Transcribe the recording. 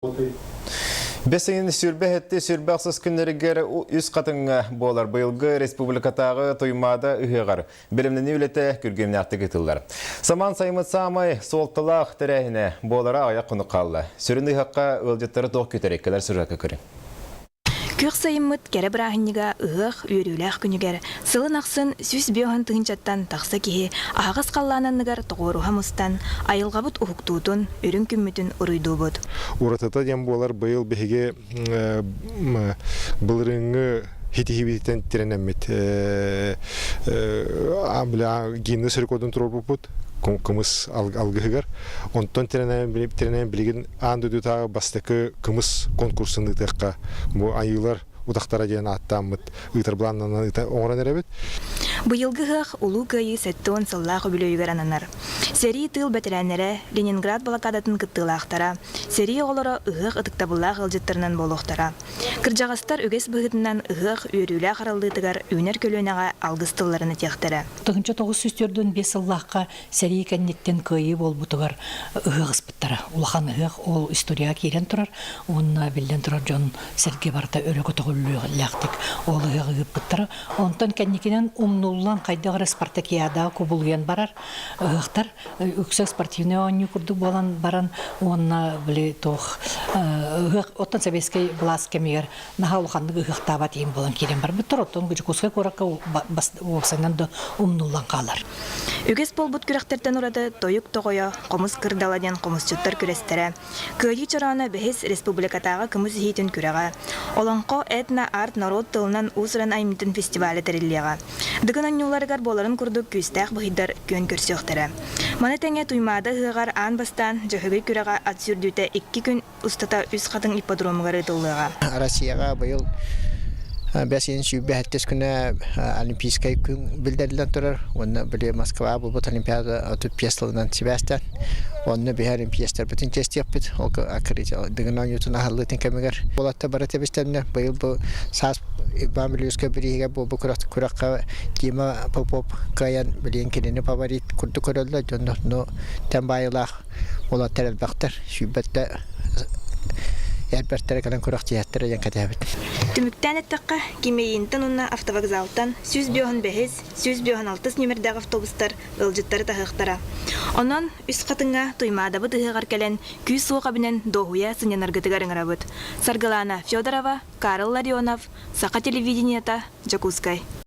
Бэс ыйын 27 28 күннэригэр Үс Хатыҥҥа буолар быйылгы республикатааҕы Туймаада ыһыаҕар бэлэмнэнии үлэтэ күргүөмнээхтик ыытыллар. Самаан сайыммыт саамай суолталаах тэрээһинэ буолара аҕыйах хонук хаалла. Сүрүн ыһыахха ыалдьыттары туох күүтэрий? Кэлэр сюжекка көрүҥ. Күөх сайыммыт кэрэ бырааһынньыга ыһыах үөрүүлээх күнүгэр сылын ахсын 150 тыһыынчаттан тахса киһи аһаҕас халлаан анныгар тоҕуоруһа мустан, айылҕабыт уһуктуутун, үрүҥ күммүтүн уруйдуубут. Уратыта диэн буолар быйыл биһиги былырыыҥҥы ситиһиибититтэн тирэнэммит Гиннес рекордун туруорбуппут кымыс алгыһыгар. Онтон тирэнэн билигин аан дойдутааҕы бастакы кымыс конкурсун ыытыахха бу айыылар утахтара диэн ааттааммыт ыытар былааннанан оҥорон эрэбит. Быйылгы ыһыах Улуу Кыайыы 70 сыллаах үбүлүөйүгэр ананар. Сэрии тыыл бэтэрээннэрэ, Ленинград блокадатын кыттыылаахтара, сэрии оҕолоро ыһыах ытыктабыллаах ыалдьыттарынан буолуохтара. Кырдьаҕастар үгэс быһыытынан ыһыах үөрүүлээх арыллыытыгар үүнэр көлүөнэҕэ алгыс тылларын этиэхтэрэ. 1945 сыллаахха сэрии кэнниттэн кыайыы буолбутугар ыһыах ыспыттара. Улахан ыһыах ол историяҕа киирэн турар уонна биллэн турар дьон сэргэ барыта өрө көтөҕүллүөхтээхтик ол ыһыаҕы ыыппыттара. Онтон кэнникинэн умнуллан хайдах эрэ спартакиадаҕа кубулуйан барар ыһыахтар үксэ спортивнай оонньуу курдук буолан баран уонна били туох ыһыах оттон сэбиэскэй былаас кэмигэр наһаа улаханнык ыһыахтаабат иһин буолан киирэн барбыттар оттон Дьокуускай куоракка уопсайынан да умнуллан хаалар. Үгэс буолбут күрэхтэртэн ураты Тойук тоҕойо, Хомус кырдала диэн хомусчуттар күрэстэрэ, Кыайыы чорооно бэһис республикатааҕы кымыс иһиитин күрэҕэ, Олоҥхо этно-арт норуот тылынан уус-уран айымньытын фестиваля тэриллиэҕэ. Дыгын оонньууларыгар буоларын курдук күүстээх быһыйдар күөн көрсүөхтэрэ. Маны тэҥэ Туймаада ыһыаҕар аан бастаан Дьөһөгөй күрэҕэ ат сүүрдүүтэ икки күн устата Үс Хатыҥ ипподромугар ыытыллыаҕа. Россияҕа быйыл бэс ыйын 27 күнэ Олимпийскай күн биллэриллэн турар уонна били Москва буолбут Олимпиада 35 сылынан сибээстээн онно биһи олимпиецтарбытын чэстиэхпит ол Дыгын оонньуутун аһыллыытын кэмигэр уолаттар бары тэбистэннэ быйыл бу саас Иван Бүлүүскэ бирииһигэр буолбут күрэххэ Дима Попов кыайан билигин кинини фаворит курдук көрөллөр дьон ну тэн баайылаах Уолаттар элбэхтэр, сүүрбэттэ эрбэртэрэ кэлэн күрэхтиһэттэрэ диэн кэтэһэбит. Түмүктээн эттэххэ, Кимэйиинтэн уонна автовокзалтан 155, 156 нүөмэрдээх автобустар ыалдьыттары таһыахтара. Онон Үс Хатыҥҥа Туймаадабыт ыһыаҕар кэлэн күүс-уох эбинэн дуоһуйа сынньанаргытыгар ыҥырабыт. Саргылаана Федорова, Карл Ларионов, Саха телевидениета, Дьокуускай.